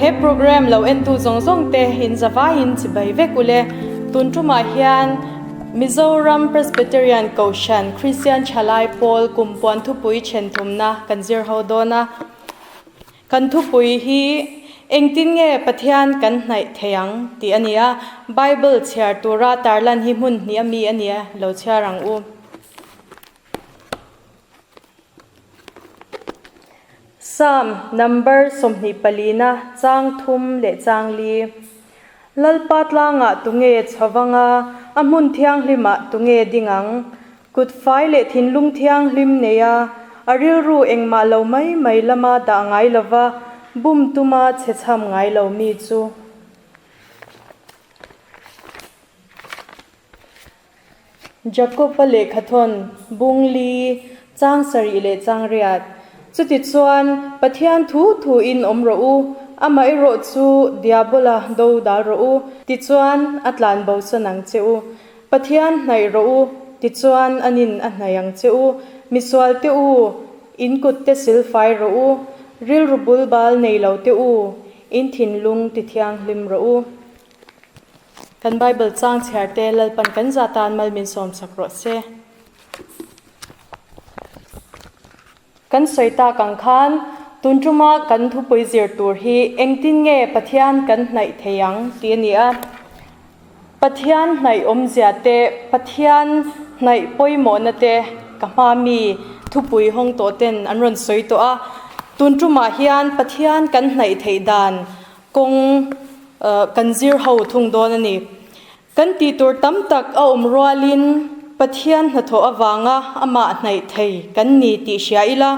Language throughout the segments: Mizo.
He program lo entu zawng zawng te in zavaiin chibai vek ule. Tun tumah hian Mizoram Presbyterian Kohhran Kristian Thalai Pawl Kumpuan Thupui Thenthumna kan zir ho dawn a. Kan thupui hi engtin nge Pathian kan hnaih thei ang tih a ni a, Bible chhiar tura tarlan hi hmun hnih a mi a nia, lo chhiar ang u. Psalm number 24na chang thum leh chang li. Lalpa tlangah tunge chho anga, a hmun thianghlimah tunge ding ang? Kut fai leh thinlung thianghlim nei a, a rilru engmah lo mai mai lama dah ngai lova bum tuma chhe chham ngai lo mi chu. Jakob-a lehkhathawn, Bungli, Chang sarih leh chang riat. Chutichuan, Pathian thu thuin awm rawh u, amaherawh chu Diabola do dal rawh u, tichuan a tlan bosan ang che u. Pathian hnaih rawh u, tichuan anin a hnaih ang che u. Misual te u, in kut te silfai rawh u, rilru bul bal nei lo te u, in thinlung ti thianghlim rawh u. Kan Bible chang chhiar te Lalpan kan za tan mal min sawm sak rawh se. Kan sawi tak ang khan tun tuma kan thupui zir tur hi engtin nge Pathian kan hnaih thei ang tih a ni a. Pathian hnaih awmzia te, Pathian hnaih pawimawhna te ka hma mi thupui hawng tawh ten an rawn sawi tawh a. Tun tumah hian Pathian kan hnaih theih dan kawng kan zir ho thung dawn a ni. Kan tih tur tam tak a awm rualin Pathian hnathawh avanga amah hnaih thei kan ni tih hria ila,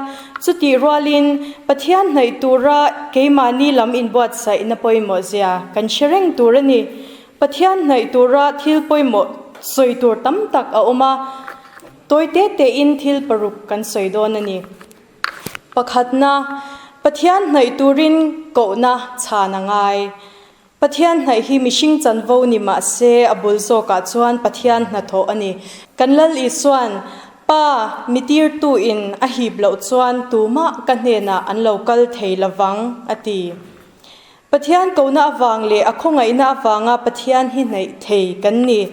chutih rualin Pathian hnaih tura keimahni lam inbuatsaihna pawimawh zia kan hre reng tur a ni. Pathian hnaih tura thil pawimawh sawi tur tam tak a awm a, tawi te tein thil paruk kan sawi dawn a ni. Pakhatna, Pathian hnaih turin kohna chhan a ngai. Pathian hnaih hi mihring chanvo ni mah se a bul zawkah chuan Pathian hnathawh a ni. Kan Lal Isua'n, Pa, mi tirtuin a hip loh chuan tumah ka hnenah an lo kal thei lovang, a ti. Pathian kohna avang leh a khawngaihna avanga Pathian hi hnaih thei kan ni.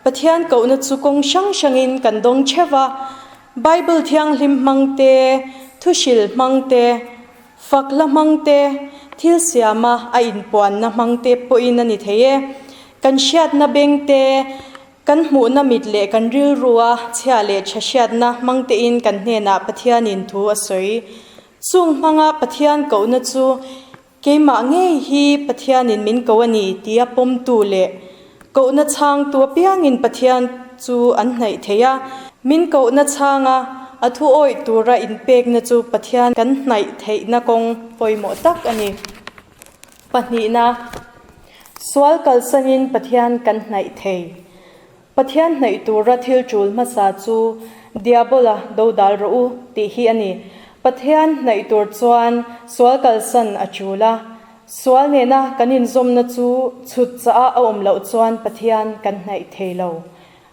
Pathian kohna chu kawng hrang hrangin kan dawng theuh va, Bible thianghlim hmang te, thuhril hmang te, Fak hla hmang te, thil siama a inpuanna hmang te pawhin a ni thei e. Kan hriatna beng te, kan hmuhna mit leh kan rilrua chhia leh tha hriatna hmang tein kan hnenah Pathianin thu a sawi. Chung hmanga Pathian kohna chu keimah ngei hi Pathianin min ko a ni tia pawmtu leh kohna chhangtu apiangin Pathian chu an hnaih thei a. Min kohna chhanga a thu awih tura inpekna chu Pathian kan hnaih theihna kawng pawimawh tak a ni. Pahnihna, Sual kalsanin Pathian kan hnaih thei. Pathian hnaih tura thil tul hmasa chu Diabola dodal rawh u tih hi a ni. Pathian hnaih tur chuan sual kalsan a tul a. Sual nena kan inzawmna chu chhut chah a awm loh chuan Pathian kan hnaih thei lo.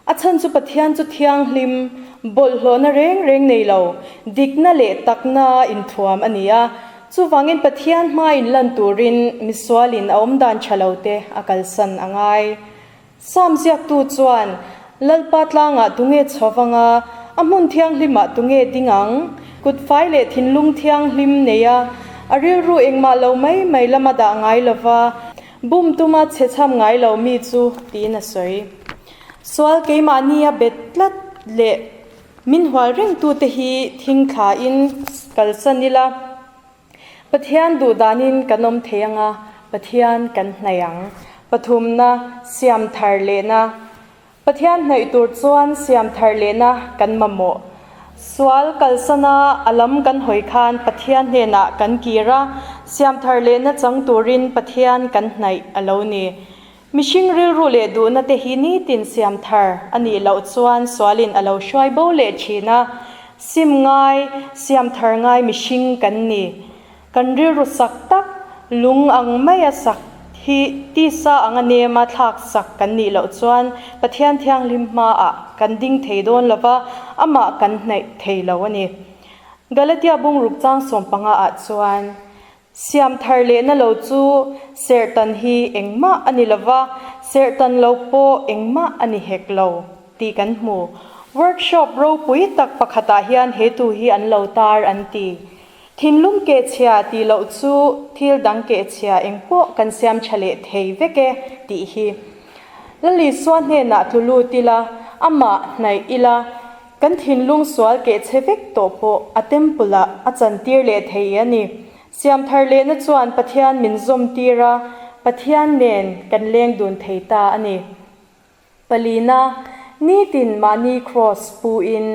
A chhan chu Pathian chu thianghlim, bawlhhlawhna reng reng nei lo, dikna leh takna inthuam a ni a. Chuvangin Pathian hmain lan turin misualin a awmdan tha lo te a kalsan a ngai. Psalm ziaktu chuan, Lalpa tlangah tunge chho vanga, a hmun thianghlimah tunge ding ang? Kut fai leh thinlung thianghlim nei a, a rilru engmah lo mai mai lama dah ngai lova, bum tuma chhe chham ngai lo mi chu, tiin a sawi. Sual keimahnia bet tlat leh min hual rengtute hi thing thlain kalsan ila, Pathian duh danin kan awm thei anga, Pathian kan hnaih ang. Pathumna, siam thar lehna. Pathian hnaih tur chuan siam thar lehna kan mamawh. Sual kalsana a lam kan hawi khan Pathian hnenah kan kir a, siam thar lehna chang turin Pathian kan hnaih a lo ni. Mihring rilru leh duhna te hi nitin siam thar a nih loh chuan sualin a lo hruai bo leh thin a, sim ngai, siam thar ngai mihring kan ni. Kan rilru sak tak, lung ang maia sak hi tisa anga nema thlak sak kan nih loh chuan Pathian Thianghlim hmaah kan ding thei dawn lo va, amah kan hnaih thei lo a ni. Galatia bungruk chang 15 ah chuan. Siam thar lehna lo chu serhtan hi engmah a ni lova, serhtan lo pawh engmah a ni hek lo tih kan hmu. Workshop ropui tak pakhatah hian he tu hi an lo tar an ti. Thinlung kehchhia tih loh chu thil dang kehchhia engpawh kan siam tha leh thei vek e tih hi. Lalisua hnenah tlu lut ila, amah hnaih ila, Kan thinlung sual keh chhe vek tawh pawh a temple ah a chantir leh thei a ni. Siamthar lehna chuan Pathian min zawm tir a, Pathian nen kan leng dun thei ta a ni. Palina, Nitin mahni kraws pu in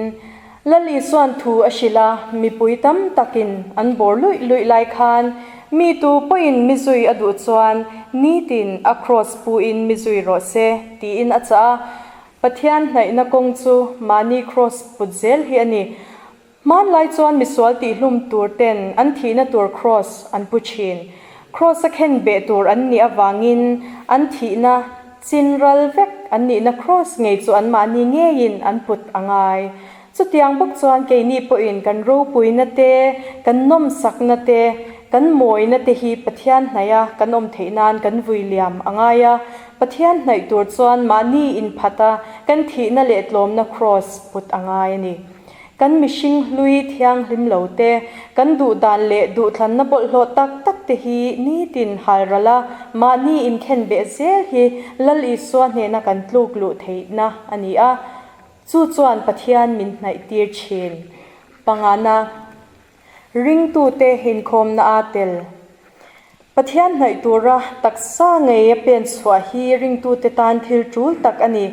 Lal Isuan thu a hrilh a, mipui tam takin an bawr luih luih lai khan mi tu pawhin mi zui a duh chuan nitin a kraws pu in mi zui rawh se tiin a chah a. Pathian hnaihna kawng chu mahni kraws put zel hi a ni. Hmanlai chuan misual tihhlum tur ten an thihna tur kraws an pu thin. Kraws a khen beh tur an nih avangin an thihna chin ral vek an nihna kraws ngei chu anmahni ngeiin an put a ngai. Chutiang bawk chuan keini pawhin kan ropuina te, kan nawmsakna te, kan mawina te hi Pathian hnaiha kan awm theih nan kan vui liam a ngai a. Pathian hnaih tur chuan mahni inphata kan thihna leh tlawmna kraws put a ngai a ni. Kan mihring hlui thianghlim lo te, kan duhdan leh duhthlanna bawlhhlawh tak tak te hi nitin halral a, mahni inkhenbeh zel hi Lal Isua hnena kan tluk luh theihna a ni a. Chu chuan Pathian min hnaihtir thin. Pangana, Ringtute inkhawmna a tel. Pathian hnaih tura taksa ngei a pen chhuah hi ringtute tan thil tul tak a ni.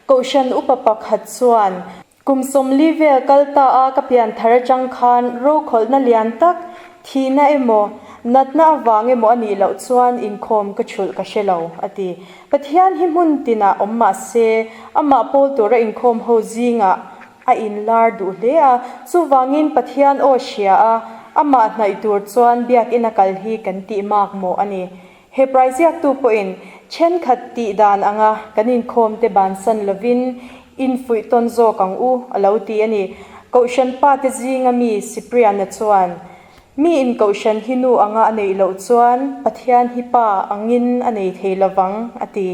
Kohhran upa pakhat chuan, Kum 40 vel kal ta a ka pian thar atang khan rokhawlhna lian tak, thihna emaw, natna avang emaw a nih loh chuan inkhawm ka thulh ka hre lo, a ti. Pathian hi hmun tinah awm mah se, amah pawl tura inkhawm ho zingah a inlar duh hle a. Chuvangin Pathian aw hria a, amah hnaih tur chuan biakina kal hi kan tih mak mawh a ni. Hebrai ziaktu pawhin thenkhat tih dan anga kan inkhawmte bansan lovin infuih tawn zawk ang u a lo ti a ni. Kohhran pate zinga mi Cyprian-a chuan, Mi in kohhran hi nu anga a neih loh chuan Pathian hi pa angin a nei thei lovang, a ti.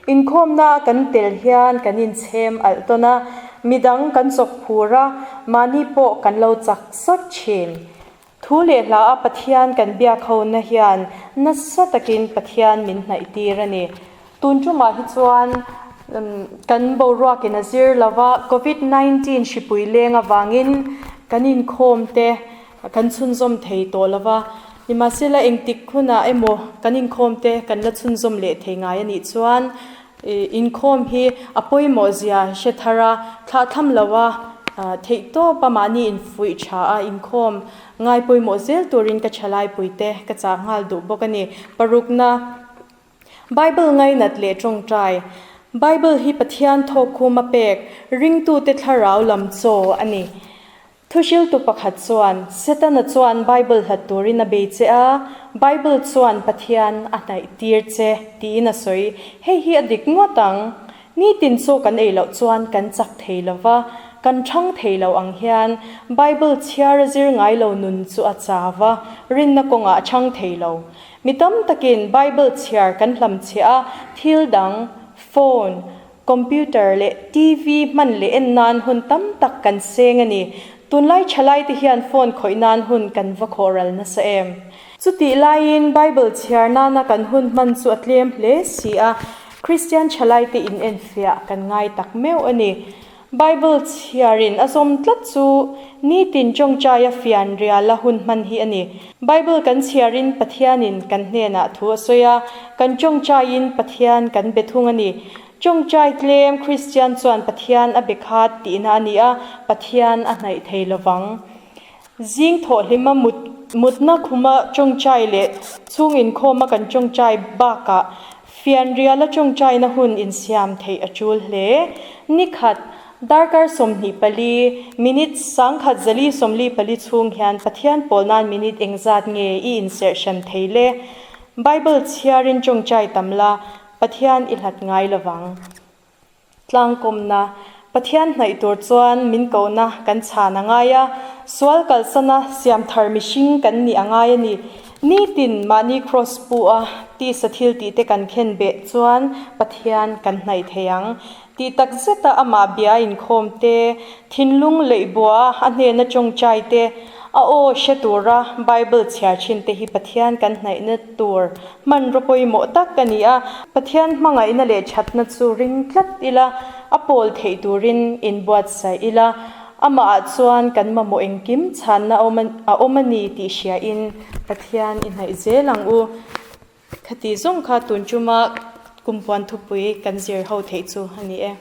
Inkhawmna a kan tel hian kan inchhem alh tawn a, midang kan chawk phur a, mahni pawh kan lo chak sawt thin. Thu leh hla a Pathian kan biak hona hian nasa takin Pathian min hnaih tir a ni. Tun tumah hi chuan kan boruakin a zir lova, Covid 19 hripui leng avangin kan inkhawm te kan chhunzawm thei tawh lova, nimahsela engtik hunah emaw kan inkhawm te kan la chhunzawm leh thei ngai a nih chuan inkhawm hi a pawimawh zia hre thar a, thlahthlam lova theihtawp a mahni infuih tha a inkhawm ngai pawimawh zel turin ka thalai te ka chah nghal duh bawk a ni. Parukna. Bible ngainat leh tawngtai. Bible hi Pathian thawkkhum a pek, ringtute thlarau lam chaw a ni. Thuhriltu pakhat chuan, Setana chuan Bible hlat turin a bei che a, Bible chuan Pathian a hnaih tir che, tiin a sawi. Hei hi a dik ngawt ang. Nitin chaw kan ei loh chuan kan chak thei lo va, kan thang thei lo ang hian Bible chhiar a zir ngai lo nun chu a chau va, rinna kawngah a thang thei lo. Mi tam takin Bible chhiar kan hlamchhiah a, thil dang, phone, computer leh TV hman leh en nan hun tam tak kan seng a ni. Tunlai thalaite hian phone khawih nan hun kan va khawh ral nasa em? Chutih laiin Bible chhiar nana kan hun hman chu a tlem hle si a, Kristian thalaite inenfiah kan ngai tak meuh a ni. Bible chhiarin a zawm tlat chu nitin tawngtaia fian riala hun hman hi a ni. Bible kan chhiarin Pathianin kan hnenah thu a sawi a, kan tawngtaiin Pathian kan be thung a ni. Tawngtai tlem Kristian chuan Pathian a be khat tihna a ni a, Pathian a hnaih thei lovang. Zing thawhhlima mut mutna khuma tawngtai leh chhung inkhawma kan tawngtai bakah Fianriala tawngtaina hun insiam theih a tul hle. Nikhat, darkar 24, minute 1144 chhung hian Pathian pawl nan minute engzat nge i inserh hran thei le? Bible chhiarin tawngtai tam la, Pathian i hlat ngai lovang. Tlangkawmna, Pathian hnaih tur chuan min kohna kan chhan a ngai a, sual kalsana siam thar mihring kan nih a ngai a ni. Nitin mahni kraws pu a tisa thil tih te kan khen beh chuan Pathian kan hnaih thei ang. Tih tak zeta amah bia inkhawm te, thinlung leih bua a hnena tawngtai te, a aw hre tura Bible chhiar thin te hi Pathian kan hnaihna tur hmanraw pawimawh tak a ni a. Pathian hmangaihna leh thatna chu ring tlat ila, a pawl theih turin inbuatsaih ila, amahah chuan kan mamawh engkim chhanna a awm a ni tih hriain Pathian i hnaih zel ang u. Khati zawng kha tun tuma kumpuan thupui kan zir ho theih chu a ni e.